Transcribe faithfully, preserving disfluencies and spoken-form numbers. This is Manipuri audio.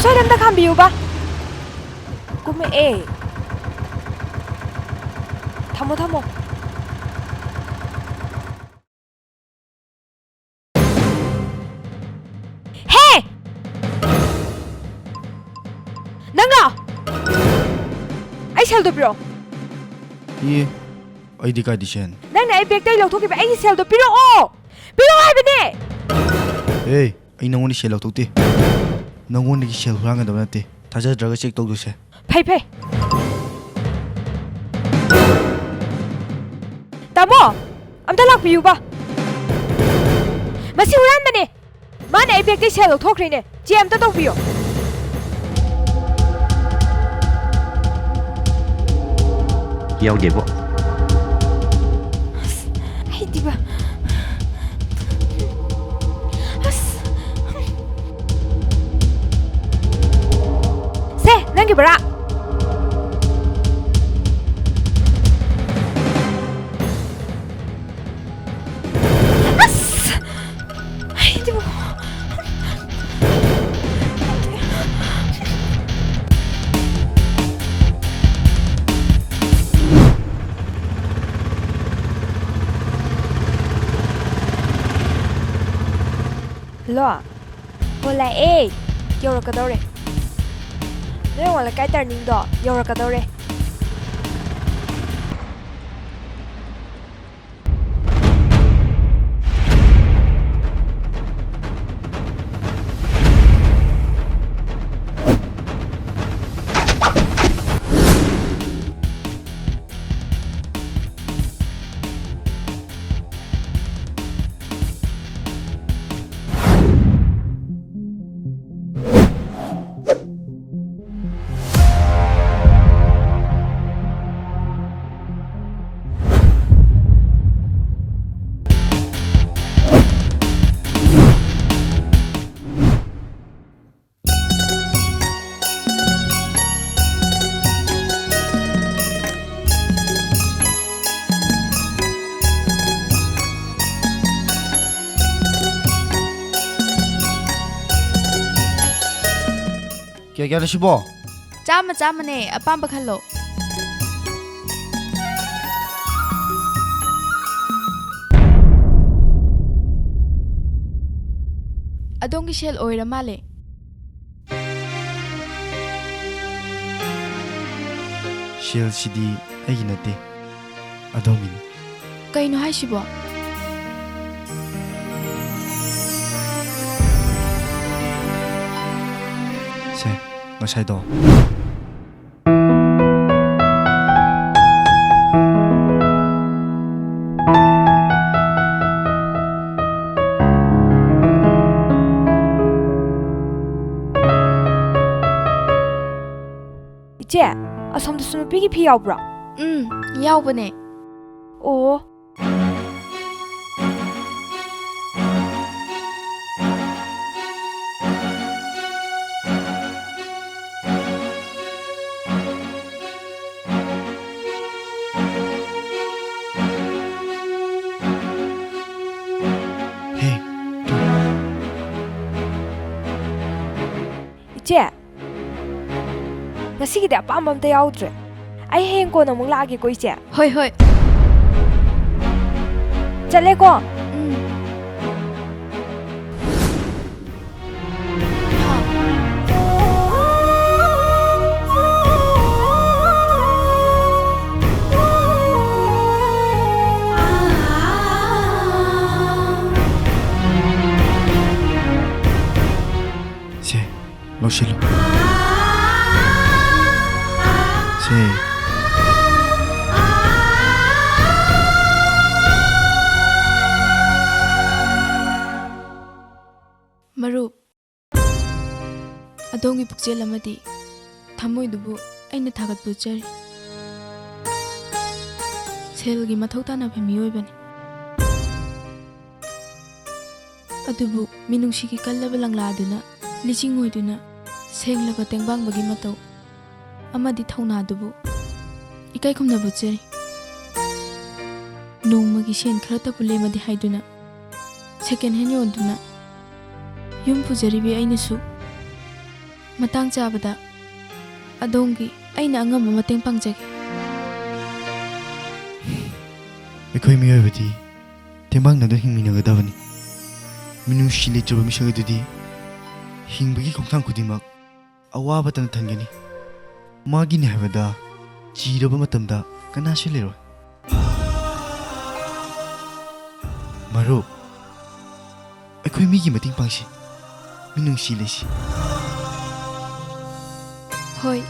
ꯁ꯭ꯋꯥꯏꯗ ꯑꯝꯇ ꯈꯥꯝꯕꯤꯌꯨꯕ꯫ ꯀꯨꯝꯃꯛꯑꯦ꯫ ꯊꯝꯃꯣ, ꯊꯝꯃꯣ꯫ ꯍꯦ! ꯅꯪꯔꯣ? ꯑꯩ ꯁꯦꯜꯗꯣ ꯄꯤꯔꯛꯑꯣ꯫ ꯏ, ꯑꯩꯗꯤ ꯀꯥꯏꯗꯤ ꯁꯦꯟ? ꯅꯪꯅ ꯑꯩ ꯕꯦꯛꯇꯩ ꯂꯧꯊꯣꯛꯈꯤꯕ ꯑꯩꯒꯤ ꯁꯦꯜꯗꯣ ꯄꯤꯔꯛꯑꯣ! ꯄꯤꯔꯛꯑꯣ ꯍꯥꯏꯕꯅꯦ! ꯑꯦ, ꯑꯩ ꯅꯪꯉꯣꯟꯗ ꯁꯦꯜ ꯂꯧꯊꯣꯛꯇꯦ꯫ ꯅꯪꯉꯣꯟꯗꯒꯤ ꯁꯦꯜ ꯍꯨꯔꯥꯟꯒꯗꯕ ꯅꯠꯇꯦ꯫ ꯊꯥꯖꯗ꯭ꯔꯒ ꯆꯦꯛ ꯇꯧꯗꯣꯏꯁꯦ꯫ ꯐꯩ, ꯐꯩ꯫ ꯇꯥꯃꯣ, ꯑꯝꯇ ꯂꯥꯛꯄꯤꯌꯨꯕ꯫ ꯃꯁꯤ ꯍꯨꯔꯥꯟꯕꯅꯦ꯫ ꯃꯥꯅ ꯑꯩ ꯕꯦꯛꯇꯩ ꯁꯦꯜ ꯂꯧꯊꯣꯛꯈ꯭ꯔꯤꯅꯦ꯫ ꯆꯦꯛ ꯑꯝꯇ ꯇꯧꯕꯤꯌꯣ꯫ ꯌꯥꯎꯗꯦꯕꯣ꯫ ꯑꯁ, ꯑꯩꯗꯤꯕ꯫ ꯑꯁ꯫ ꯁꯦ, ꯅꯪꯒꯤ ꯕꯔꯥ꯫ ꯑꯁ! ꯑꯩꯗꯤꯕ꯫ ꯍꯜꯂꯣ꯫ ꯍꯣ, ꯂꯥꯛꯑꯦ꯫ ꯌꯧꯔꯛꯀꯗꯧꯔꯦ꯫ ꯅꯣꯏ ꯋꯥꯡ ꯂꯩꯀꯥꯏ ꯇꯔꯅꯤꯡꯗꯣ ꯌꯧꯔꯛꯀꯗꯧꯔꯦ꯫ ꯀꯌꯥꯅꯣ ꯁꯤꯕꯣ? ꯆꯥꯝꯃ, ꯆꯥꯝꯃꯅꯦ, ꯑꯄꯥꯝꯕ ꯈꯜꯂꯣ꯫ ꯑꯗꯣꯝꯒꯤ ꯁꯦꯜ ꯑꯣꯏꯔ ꯃꯥꯜꯂꯦ꯫ ꯁꯦꯜꯁꯤꯗꯤ ꯑꯩꯒꯤ ꯅꯠꯇꯦ, ꯑꯗꯣꯝꯒꯤꯅꯤ꯫ ꯀꯩꯅꯣ ꯍꯥꯏꯁꯤꯕꯣ? ꯁꯦ, ꯉꯁꯥꯏꯗꯣ꯫ ꯏꯆꯦ, ꯑꯁꯣꯝꯗꯁꯨ ꯅꯨꯄꯤꯒꯤ ꯐꯤ ꯌꯥꯎꯕ꯭ꯔꯣ? ꯎꯝ, ꯌꯥꯎꯕꯅꯦ꯫ ꯑꯣ꯫ ꯍꯦ, ꯇꯨ꯫ ꯏꯆꯦ, ꯉꯁꯤꯒꯤꯗꯤ ꯑꯄꯥꯝꯕ ꯑꯝꯇ ꯌꯥꯎꯗ꯭ꯔꯦ꯫ ꯑꯩ ꯍꯌꯦꯡ ꯀꯣꯟꯅ ꯑꯃꯨꯛ ꯂꯥꯛꯑꯒꯦꯀꯣ, ꯏꯆꯦ꯫ ꯍꯣꯏ, ꯍꯣꯏ꯫ ꯆꯠꯂꯦꯀꯣ꯫ ꯎꯝ꯫ ꯁꯦ, ꯂꯧꯁꯤꯜꯂꯨ꯫ ꯁꯦ꯫ ꯃꯔꯨꯞ, ꯑꯗꯣꯝꯒꯤ ꯄꯨꯛꯆꯦꯜ ꯑꯃꯗꯤ ꯊꯃꯣꯏꯗꯨꯕꯨ ꯑꯩꯅ ꯊꯥꯒꯠꯄ ꯎꯠꯆꯔꯤ꯫ ꯁꯦꯜꯒꯤ ꯃꯊꯧ ꯇꯥꯅꯕ ꯃꯤꯑꯣꯏꯕꯅꯤ꯫ ꯑꯗꯨꯕꯨ ꯃꯤꯅꯨꯡꯁꯤꯒꯤ ꯀꯜꯂꯕ ꯂꯪꯂꯥ ꯑꯗꯨꯅ ꯂꯤꯆꯤꯡ ꯑꯣꯏꯗꯨꯅ ꯁꯦꯡꯂꯕ ꯇꯦꯡꯕꯥꯡꯕꯒꯤ ꯃꯇꯧ ꯑꯃꯗꯤ ꯊꯧꯅꯥꯗꯨꯕꯨ ꯏꯀꯥꯏ ꯈꯨꯝꯅꯕ ꯎꯠꯆꯔꯤ꯫ ꯅꯣꯡꯃꯒꯤ ꯁꯦꯟ ꯈꯔꯇꯕꯨ ꯂꯦꯝꯃꯗꯤ ꯍꯥꯏꯗꯨꯅ second hand ꯌꯣꯟꯗꯨꯅ ꯌꯨꯝ ꯄꯨꯖꯔꯤꯕꯤ ꯑꯩꯅꯁꯨ ꯃꯇꯥꯡ ꯆꯥꯕꯗ ꯑꯗꯣꯝꯒꯤ ꯑꯩꯅ ꯑꯉꯝꯕ ꯃꯇꯦꯡ ꯄꯥꯡꯖꯒꯦ꯫ ꯑꯩꯈꯣꯏ ꯃꯤꯑꯣꯏꯕꯗꯤ ꯇꯦꯡꯕꯥꯡꯅꯗꯨꯅ ꯍꯤꯡꯃꯤꯟꯅꯒꯗꯕꯅꯤ꯫ ꯃꯤꯅꯨꯡꯁꯤ ꯂꯩꯇ꯭ꯔꯕ ꯃꯤꯁꯛ ꯑꯗꯨꯗꯤ ꯍꯤꯡꯕꯒꯤ ꯈꯣꯡꯊꯥꯡ ꯈꯨꯗꯤꯡꯃꯛ ꯑꯋꯥꯕꯇꯅ ꯊꯟꯒꯅꯤ꯫ ꯃꯥꯒꯤꯅꯤ ꯍꯥꯏꯕꯗ ꯆꯤꯔꯕ ꯃꯇꯝꯗ ꯀꯅꯥꯁꯨ ꯂꯩꯔꯣꯏ꯫ ꯃꯔꯨꯞ, ꯑꯩꯈꯣꯏ ꯃꯤꯒꯤ ꯃꯇꯦꯡ ꯄꯥꯡꯁꯤ, ꯃꯤꯅꯨꯡꯁꯤ ꯂꯩꯁꯤ꯫ ꯍꯣꯏ,